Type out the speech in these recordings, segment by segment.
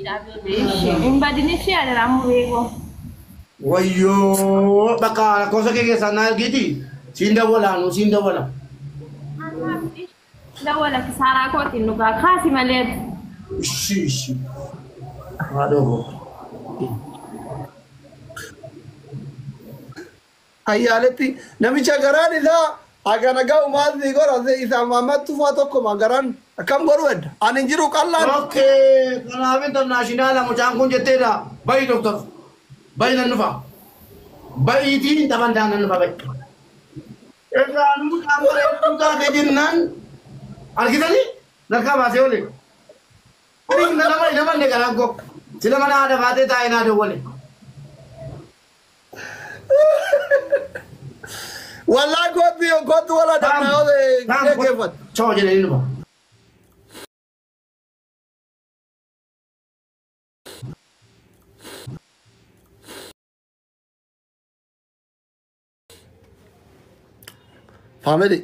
Hin badin ishee adaraa muree. Wayyoo, bakka lakkoofsa kee keessaa naa ergiiti. Siin dawwalaanu, siin dawwala. Dawwala kisaaraa kootiin dhugaa kaasi malee. Ishi ishi. Haadha koo. Ayyaaletti namicha garaan isaa hagana ga'u maal si godha isa Maammat Tufaa tokkoma garaan akkam godhu edda ani hin jiru qallaan. Okay, kanaaf international mucaan kun jetteedha. Bayi doktor. Bayi nan dhufa. Bayiitiin taphan ta'an nan dhufa bayi. Irraan mucaan bareedduu taate jennaan argitanii narkaa baasee oole. Ani nama hin amanne garaan koo. Sila mana haadha baatee taa'ee naa dawwale. Wallahi kootti kootti wala dannaa geeffatu. Choo jedhanii dhufa. Family.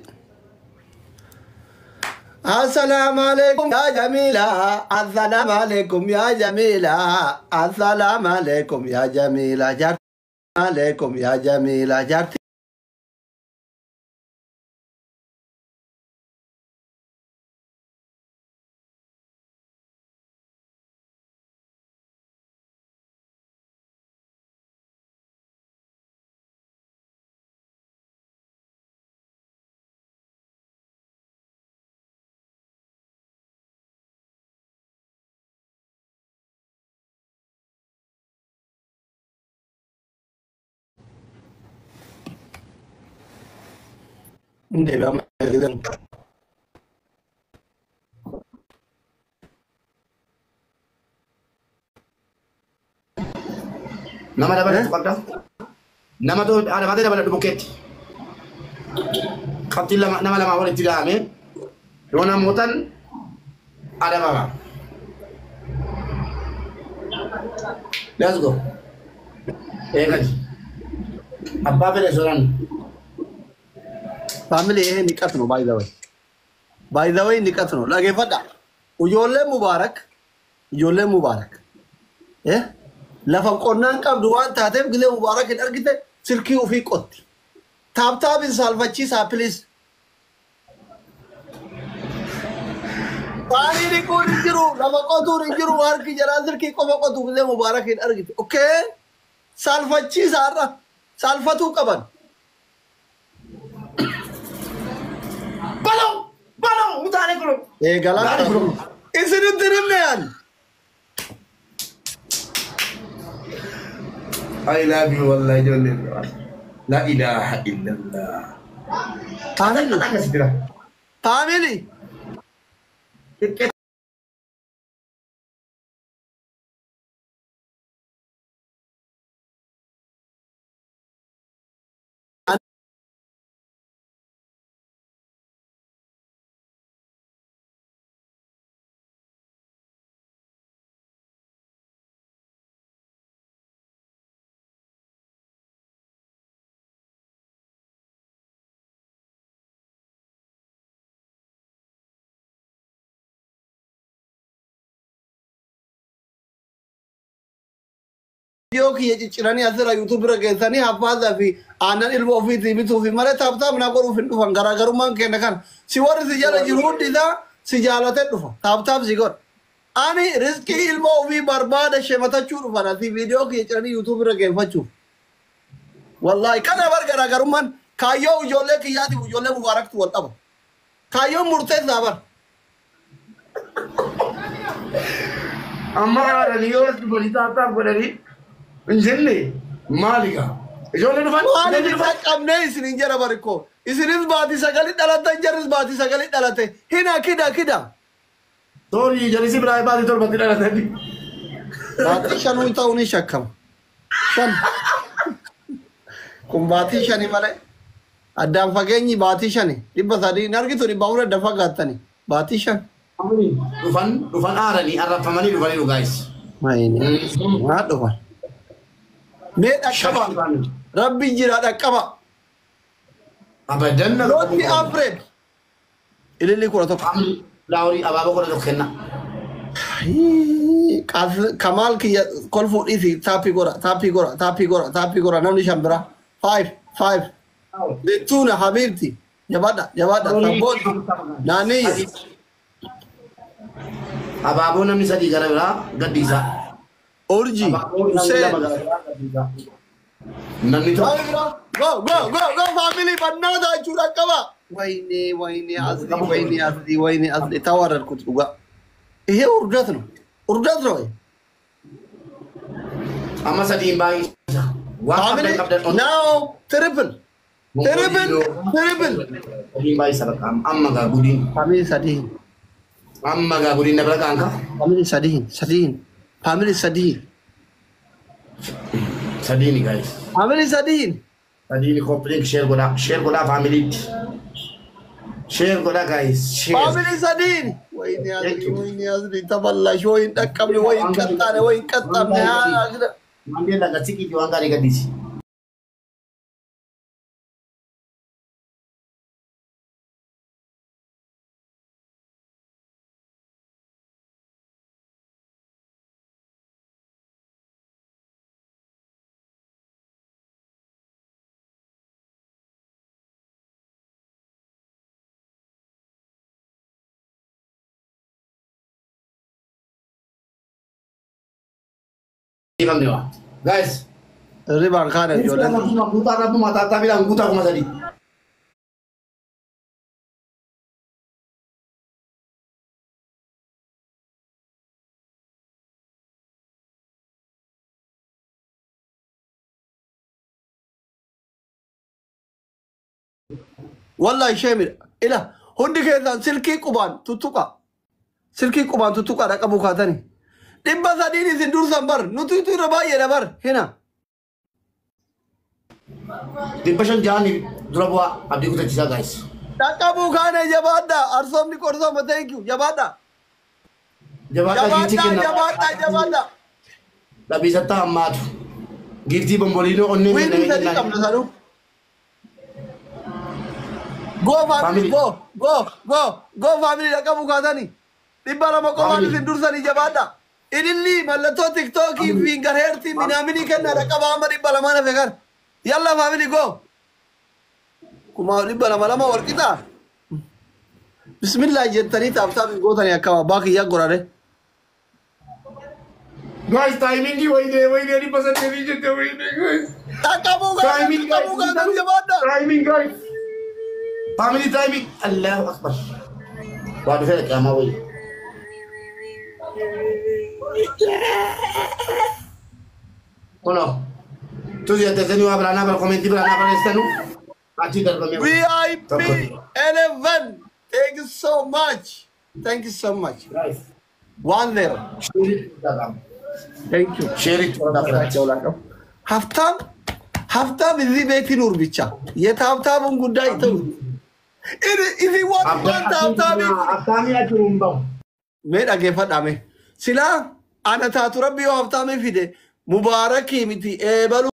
Assalamu alaikum ya Jamila. Assalamu alaikum ya Jamila. Assalamu alaikum ya Jamila. Jarti alaikum ya Jamila. Jarti. Hindi ba? Nama dabalatu qabda. Nama haadha baatee dabaladhu bukkeetti. Qabxiin lama nama lamaa walitti ga'ame yoo namootan adabama. Let's go. Eegali. Abbaa fedhe soran. Family, ይሄ ንቀት ነው። By the way, by the way, ንቀት ነው። Dhageeffadha. Ijoollee Mubaarak, ijoollee Mubaarak lafa qonnaan qabdu waan taateef gilee Mubaarak hin argite silkii ofii qotti. Tap tap hin saalfachiisaa, please. Saanii dhiquun hin jiru, lafa qotuun hin jiru, harki jalaa silkii qofa qotu gilee Mubaarak hin argite. Okay? Saalfachiisaa har'a. Saalfatuu qaban. Baloo! Baloo! Mutaalee kun. Eegalaa. Isinitti himne yaani. I love you wallahi ijoollee. La ilaha illallah. Family. Akkasitti Family. Xiqqee. Yoo kiyya cicciranii asirra YouTube bira geessanii haffaasaa fi aannan ilma ofiitii bituu fi malee tap tap na godhuuf hin dhufan. Garaagarummaan keenya kana. Si warri si jala jiru hundi isaa si jaalatee dhufa, tap tap si godha. Ani riskii ilma ofii barbaada shematachuu dhufan asii viidiyoo kiyya ciranii YouTube bira geeffachuuf. Wallaahi kana bar garaagarummaan kaayyoo ijoollee kiyyaatiif ijoollee Mubaaraktu wal dhaba. Kaayyoon murteessaa bar. Amma haadhanii yoo dhufanii tap tap godhanii hin jenne maali gaa? Ijoollee dhufan. Maaliif hin qaqqabnee isinin jedha barikoo. Isinis baatii sagali dhalatan, jarris baatii sagali dhalate. Hina kida kida. Sorry, jalisi biraa baatii 7tti dhalatanii. Baatii shanuu ta'uu ni shakkama. 5. Kun baatii 5 malee. Addaan fageenyi baatii 5. 300 hin argitu, 400 adda fagaattani. Baatii 5. Dhufan dhufan, aaranii arrafamanii dhufanii guys. Maa dhufan. Mee dhaqqaba. Rabbi jira, dhaqqaba. Abadan. Don't be afraid. Ililli 11. Laawurii abaaboo 11 kenna. Kamaal kiyya kolfuu dhiisi taappii godha taappii godha taappii godha taappii godha namni shan bira 5 5 Bittuuna habiibti jabaadha jabaadha sabbooti naanniyye Abaaboo namni sadii gara biraa gaddiisa. Urji Abaaboo namni Hussein lama gara biraa gaddiisa. Namni tokko. Go go go go family bannaata jechuudha qaba. ወይኔ ወይኔ አዝሊ ወይኔ አዝሊ ወይኔ አዝሊ ተዋረድኩት። dhugaa ይሄ ውርደት ነው፣ ውርደት ነው። Amma sadiin baay'isa. Waan Family qabdan qabdan. Now triple triple triple Sadiin baay'isa bakka amma gaa gudiin. Family sadiin Amma gaa gudiin na bira gaanka. Family sadiin sadiin family sadiin Sadiini guys. Family sadiin Sadiini koppiliin share godhaa. Share godhaa faamiliitti. Share godhaa guys. Share. Family sadiin ወይኔ አዝሊ ወይኔ አዝሊ ተበላሽ። ወይ እንጠቀምን ወይ እንቀጣን ወይ እንቀጣምን። Maandela gatsiqiiti waan gaarii gaddiisi. Dhiifamne waa. Guys. Ribaan kaane ijoolleen. Guutaa rabbuma taataa bilaan guutaa 3000. Wallahi sheemidha. Ila hundi keessan silkii qubaan tuttuqa. Silkii qubaan tuttuqa dhaqabu kaatani. 300 isin dursan bar nuti irra baay'eedha bar hina. 500 jaanii dura bu'aa abdii kutachiisaa guys. Dhaqabuu kaane jabaadha. Arsoomni qorsooma thank you jabaadha. Jabaadhaa giiftii Jabaadha kenna. jabaadha jabaadha. Dhabiisattaa hammaatu. Giiftii bomboliinoo onnee Wiinii sadii qabna sanuu. Go family Family. go go go go family dhaqabuu kaatani. 200 qofaan isin dursanii jabaadha. Ililli mallattoo tiktookii fiingar heertii minaaminii kennaa dhaqabaa amma 200 hafe kana. Yalla family go. 200 lama wal qixaa. Bismillah jettanii taaptaap gootanii akka abbaa kiyyaa gorare. Guys, timingii wayinee wayinee 800 jette wayinee guys. Dhaqabuu kaatanii Timing guys. dhaqabuu kaatanii jabaadha. Timing guys. Family timing. Allahu akbar. Waa dhufee qaamaa wayii. Kunoo. Tusi jettanii waa biraanaa bara komentii biraanaa barreessanu achi darbamee. VIP 11. Thank you so much. Thank you so much. Guys. 1-0. Thank you. Share it godhaa. ሀብታም ሀብታም እዚህ ቤት ይኑር ብቻ የታብታቡን ጉዳይ ተው። እዚህ ወጥ ሀብታም Abtaamii achi hin bahu. mee dhageeffadhaa mee silaa ana taatu rabbi yoo ሀብታamii fide mubaarakii miti eebaluu